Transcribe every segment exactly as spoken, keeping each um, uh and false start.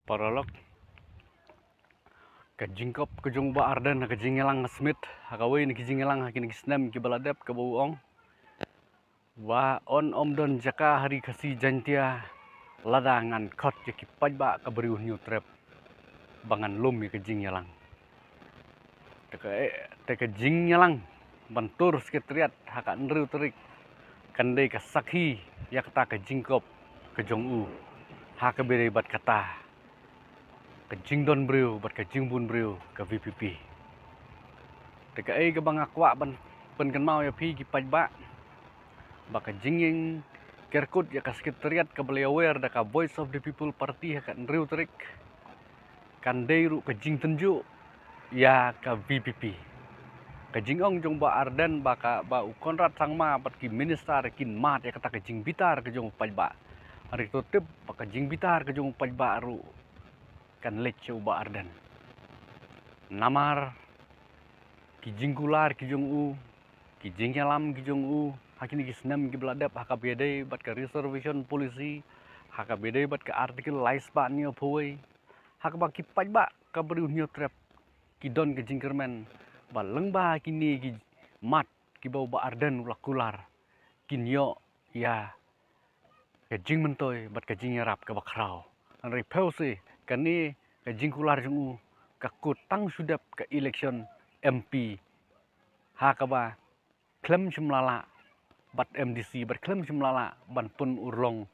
Paralok, ka jingkop ka jong u Bah Ardent ha ka jingïalang ha Smit, ha kawei na ki jingïalang ha kine ki snem kiba la dep, kaba u ong ba un ym don jaka ha Ri Khasi Jaiñtia lada ngan khot ïa ki paidbah ka Bri u Hynñiewtrep ba ngan lum ïa ka jingïalang. Te ka, te ka jingïalang ban tur Secretariat ha ka hynriew tarik kan dei ka sakhi ïa kata ka jingkop ka jong u ha kaba ïadei bad kata ka jingdon briew bad ka jingbun briew ka V P P. Te kaei kaba nga kwah ban pynkynmaw ïa phi ki paidbah, ba ka jingïeng kerkut ïa ka Secretariat kaba la ïawer da ka Voice of the People Party ha ka hynriew tarik kan dei ruh ka jingtynjuh ïa ka V P P. Ka jingong jong Bah Ardent ba ka, ba u Conrad Sangma bad ki minister kin mad ïa kata ka jingbitar ka jong u paidbah. Hynrei to tip ba ka jingbitar ka jong u paidbah ruh kan leit sha u Bah Ardent. Namar ki jingkular ki jong u, ki jingïalam ki jong u ha kine ki snem kiba la dep ha kaba ïadei bad ka reservation policy, ha kaba ïadei bad ka Article lai spah hynñiew phew wei, ha kaba ki paidbah ka Bri u Hynñiewtrep ki don ka jingkyrmen ba lyngba kine ki mat kiba u Bah Ardent u la kular kin ïoh ïa ka jingmyntoi bad ka jingïarap kaba khraw. Hynrei phewse kane ka jingkular jong u ka kut tang shu dep ka election M P ha kaba khlem shym la lah bad M D C bad khlem shym la lah ban pynurlong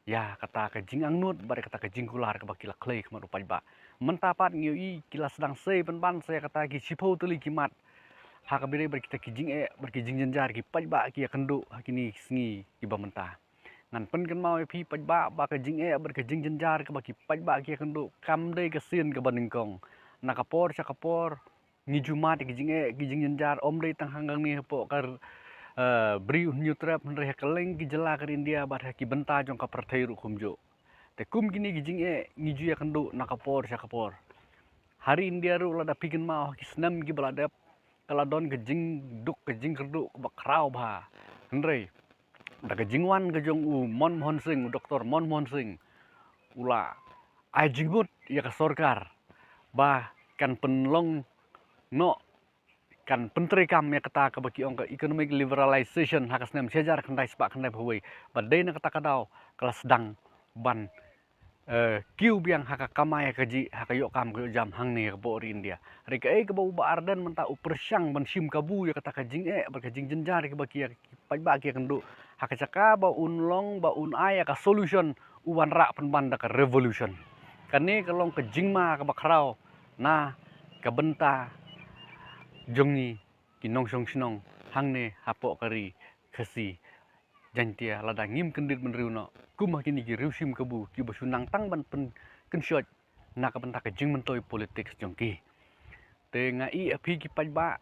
ïa kata ka jingangnud bad kata ka jingkular kaba ki la khlei khmat u paidbah. Mynta pat ngi ïohi ki la sdang sei pynban sa ïa kata ki shiphew tylli ki mat ha kaba ïadei bad kita ki jingeh bad ki jingjynjar ki paidbah ki ïakynduh ha kine ki sngi kiba mynta. Ngan pynkynmaw ïa phi paidbah ba ka jingeh bad ka jingjynjar kaba ki paidbah ki ïakynduh kam dei ka sien kaba nyngkong. Na ka por sha ka por ngi ju mad ïa ki jingeh ki jingjynjar ym dei tang hangne hapoh ka, eh, Bri u Hynñiewtrep, hynrei ha kylleng ki jylla ka India bad ha ki bynta jong ka pyrthei ruh kumjuh. Te kum kine ki jingeh ngi ju ïakynduh na ka por sha ka por. Ha ri India ruh lada phi kynmaw ha ki snem kiba la dep ka la don ka jingduk ka jingkyrduh kaba khraw bha. Hynrei da ka jingwan ka jong u Manmohan Singh, u Doktor Manmohan Singh, u la ai jingmut ïa ka sorkar ba kan pynlong noh, kan pyntreikam ïa kata kaba ki ong ka economic liberalization ha ka snem shi hajar khyndai spah khyndai phew wei. Ba dei na kata ka daw ka la sdang ban, eh, kiew biang ha ka kamai ka jih, ha ka ïoh kam ka ïoh jam hangne hapoh ri India. Hynrei kaei kaba u Bah Ardent mynta u pyrshang ban shim kabu ïa kata ka jingeh bad ka jingjynjar kaba ki ïa ki paidbah ki ïakynduh, ha ka jaka ba un long ba un ai ïa ka solution u wanrah pynban da ka revolution. Kane ka long ka jingma kaba khraw na ka bynta jong ngi ki nongshong shnong hangne hapoh ka Ri Khasi Jaiñtia lada ngim kyndit bynriew noh kum ha kine ki riew shim kabu kiba shu nang tang ban pynkynshoi na ka bynta ka jingmyntoi politics jong ki. Te nga ïa phi ki paidbah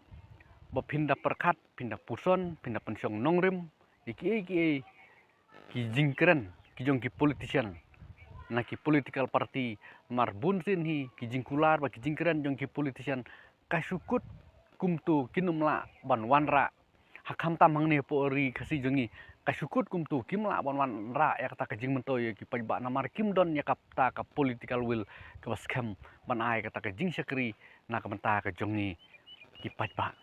ba phin da pyrkhat, phin da puson, phin da pynshong nongrim ïa kiei kiei ki jingkren ki jong ki politician na ki political party, mar bun sien hi ki jingkular bad ki jingkren jong ki politician ka shu kut kumto kin ym lah ban wanrah. Ha khamtam hangne hapoh ri Khasi jong ngi ka shu kut kumto kim lah ban wanrah ïa kata ka jingmyntoi ïa ki paidbah namar kim don ïa kata ka political will kaba skhem ban ai kata ka jingshakri na ka bynta ka jong ngi ki paidbah.